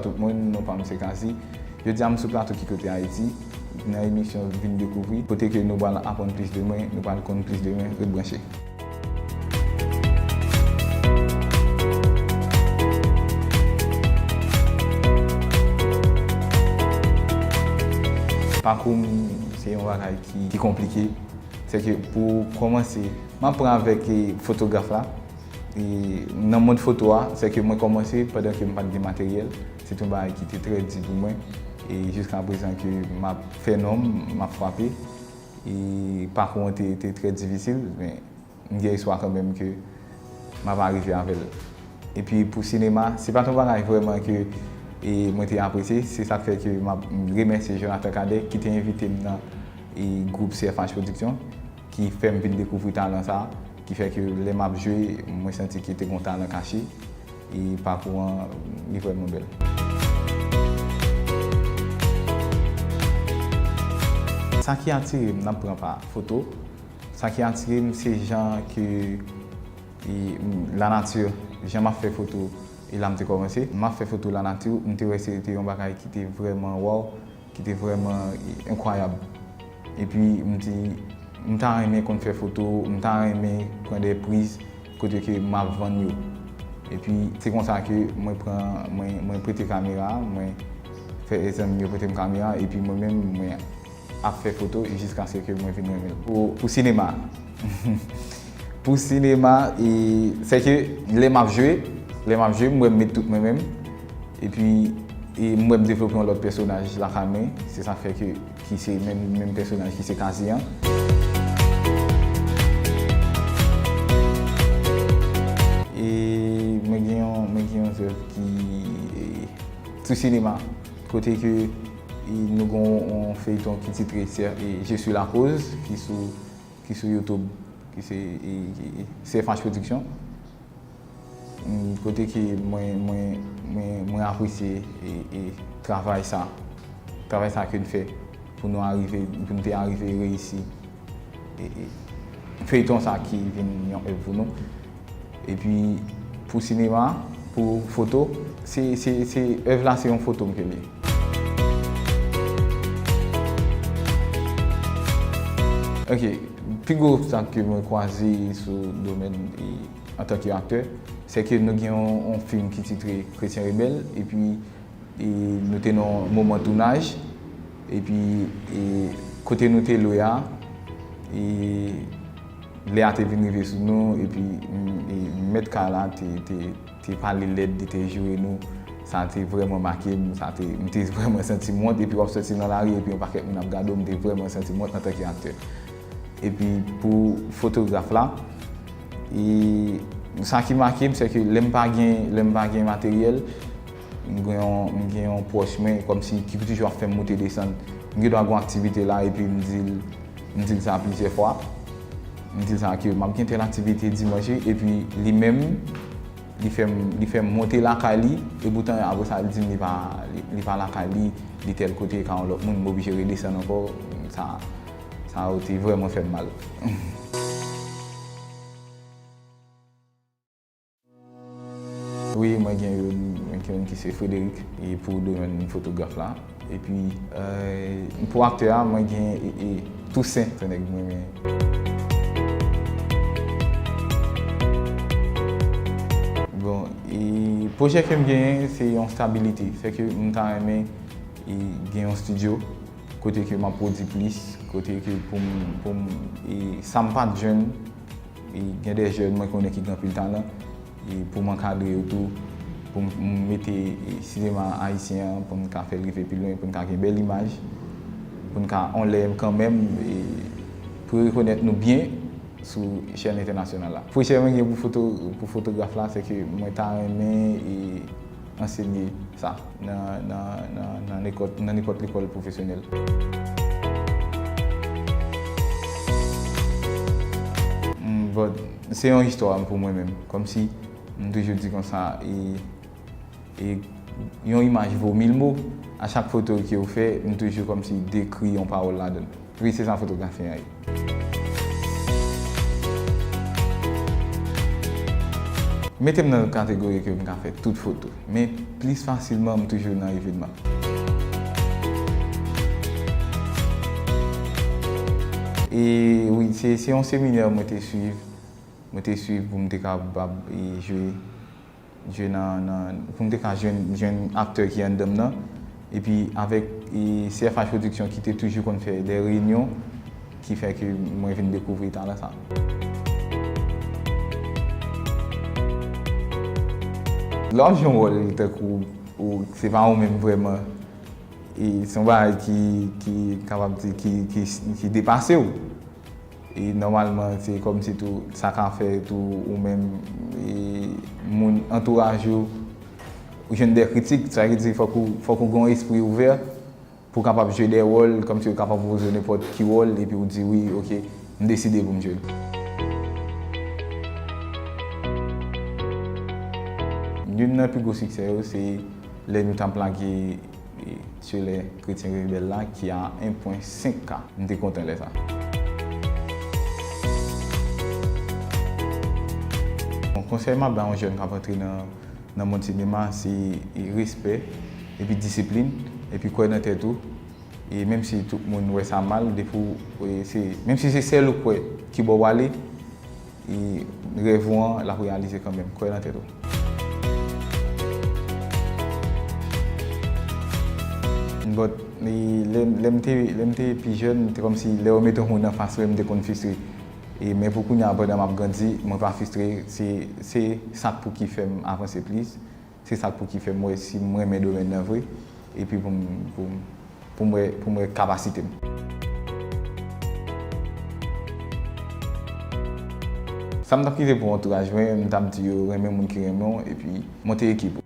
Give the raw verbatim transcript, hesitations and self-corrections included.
Tout moun, non pa m se Kazi. Jodi a m sou plato Ki Kote Ayiti, nan emisyon Vin Dekouvri, kote ke nou pral aprann plis de mwen, nou pral konn plis de mwen, ret branche. Pakou m se yon bagay ki, ki konplike. Se ke pou kòmanse, m ap pran avèk, e, fotograf la. E nan mond foto a, se ke mwen kòmanse pandan ke m pa t gen materyèl. Se te yon bagay ki te trè di pou mwen. E jiska prezan ke m ap fè non m, m ap frape. E pakou an te, te trè difisil, men m gen espwa kanmenm ke m ap arive avè l. Epi pou sinema, se pa t yon bagay vrèman ke, e, mwen te apresye. Se sa k fè ke m ap remèsye Jonathan Cadet ki te envite m nan, e, gwoup C F H Production, ki fè m vin dekouvri talan sa, ki fè ke lè m ap jwe, mwen santi ke te gen yon talan kache, e pakou an, li vrèman bèl. Sa ki atire m nan pran pa foto, sa ki atire m, se jan ke, e, lanati, jan m ap fè foto, e la m te kòmanse. M ap fè foto lanati, m te wè se te yon bagay ki te vrèman wow, ki te vrèman, e, enkwayab. Epi m di, m ta renmen konn fè foto, m ta renmen pran de priz kote ke m ap vann yo. Epi se konsa ke mwen pran, mwen, mwen prete kamera, mwen fè zanmi m yo prete m kamera, epi mwen menm, mwen ap fè foto jiskaske mwen vin renmen l. Pou, pou sinema, pou sinema, e, se ke lè m ap jwe, lè m ap jwe, m wè m met tout mwen menm. Epi, e, m wè m devlope yon lòt pèsonaj lakay mwen. Se sa k fè ke, ki se menm, menm pèsonaj ki se Kazi an. E mwen gen yon, mwen gen yon zèv ki, e, sou sinema, kote ke, e, nou gen yon feyton ki titre, e, Je suis la cause, ki sou, ki sou YouTube, ki se, e, e, C F H Production. Mm, kote ke mwen, mwen, mwen, mwen apresye, e, e, travay sa, travay sa ke n fè pou nou arive, pou n te arive reyisi, e, e, feyton sa ki vin yon èv pou nou. Epi pou sinema, pou foto, se, se, se èv la, se yon foto m ke l ye. Ok, pi gwo obstak ke mwen kwaze sou domèn, e, antanke aktè, se ke nou gen yon, yon fim ki titre Kretyen Rebèl, epi, e, nou te nan yon moman tounaj, epi, e, kote nou te lwe a, e, lè a te vin rive sou nou, epi, m, e, mèt kay la te, te, te pale lèd, li te joure nou. Sa te vrèman make m, sa te, m te vrèman santi m wont, epi w ap sòti nan lari, epi yon pakèt moun ap gade w, m te vrèman santi m wont antanke aktè. Epi pou fotograf la, e sa ki make m, se ke lè m pa gen, lè m pa gen materyèl, m gen yon, m gen yon pwòch mwen, kòmsi ki toujou ap fè m moute desann. M gen dwa gen yon aktivite la, epi m di l, m di l sa plizyè fwa. M di l sa ke m ap gen tèl aktivite dimanch, epi li menm, li fè m, li fè m monte lakay li, epoutan apre sa, li di m li pa, li, li pa lakay li, li tèl kote, ka yon lòt moun, m oblije redesann ankò. Sa, sa yo te vrèman fè m mal. Wi, mwen gen youn, mwen gen youn ki se Frédéric, e pou domèn fotograf la. Epi, e, pou aktè a, mwen gen, e, e, Toussaint, se nèg mwen renmen. Bon, e pwojè ke m genyen, se yon stabilite. Se ke m ta renmen, e, gen yon estidyo, kote ke m ap pwodui plis, kote ke pou m, pou m, e, sa m pa t jwenn, e, gen de jèn mwen konnen ki gen anpil talan, e, pou m ankadre yo tou, pou m, m mete, e, sinema ayisyen an, pou n ka fè l rive pi lwen, pou n ka gen bèl imaj, pou n ka anlè kanmenm, e, pou yo rekonèt nou byen sou chèn entènasyonal la. Pwojè mwen gen pou foto, pou fotograf la, se ke mwen ta renmen, e, ansenye sa nan, nan, nan, nan nenpòt, nan nenpòt lekòl pwofesyonèl. Mm, bon, se yon istwa pou mwen menm. Kòmsi, m toujou di konsa, e, e yon imaj vo mil mo. A chak foto ke w fè, m toujou kòmsi dekri yon pawòl ladan l. Wi, se sa fotografi an ye. Mete m nan kategori ke m ka fè tout foto, men plis fasilman m toujou nan evenman. E wi, se, se yon seminè mwen te swiv, mwen te swiv pou m te kapab e jwe, jwe nan, nan, pou m te ka jwenn, jwenn aktè ki anndan m nan. Epi avèk e C F H Production ki te toujou konn fè de reyinyon, ki fè ke mwen vin dekouvri talan sa. Lè w ap jwe yon wòl tankou ou, se pa ou menm vrèman, e se yon bagay ki, ki kapab di, ki, ki, ki depase w. E nòmalman, se kòmsi tou, sa ka fè tou ou menm, e moun antouraj ou, ou jwenn de kritik, sa vle di fòk ou, fòk ou gen yon espri ouvè pou w kapab jwe de wòl, kòmsi yo kapab pwopoze w nenpòt ki wòl, epi ou di, "Wi, oke, m deside pou m jwe l." Youn nan pi gwo siksè yo, se lè nou t ap lage e, Sur les Chrétiens Rebelles la, ki a en pwen senk K. M te kontan lè sa. Bon, konsèy m ap ba yon jèn k ap antre nan, nan mond sinema, se e, respè, epi disiplin, epi kwè nan tèt ou. E menm si tout moun wè sa mal, depi w, e, se, menm si se sèl ou kwè ki bò w ale, e rèv ou an, l ap reyalize kanmenm. Kwè nan tèt ou. But, e, lè, lè m te, lè m te pi jèn, te kòmsi lè yo mete yon moun anfas mwen, m te konn fristre. E, men pou kounye a, pandan m ap grandi, mwen pa fristre. Se, se sa k pou ki fè m avanse plis. Se sa k pou ki fè m wè si m renmen domèn nan vre, epi pou m, pou m, pou m wè, pou m wè kapasite m. Sa m t ap kite pou antouraj mwen, m t ap di yo renmen moun ki renmen w, epi monte ekip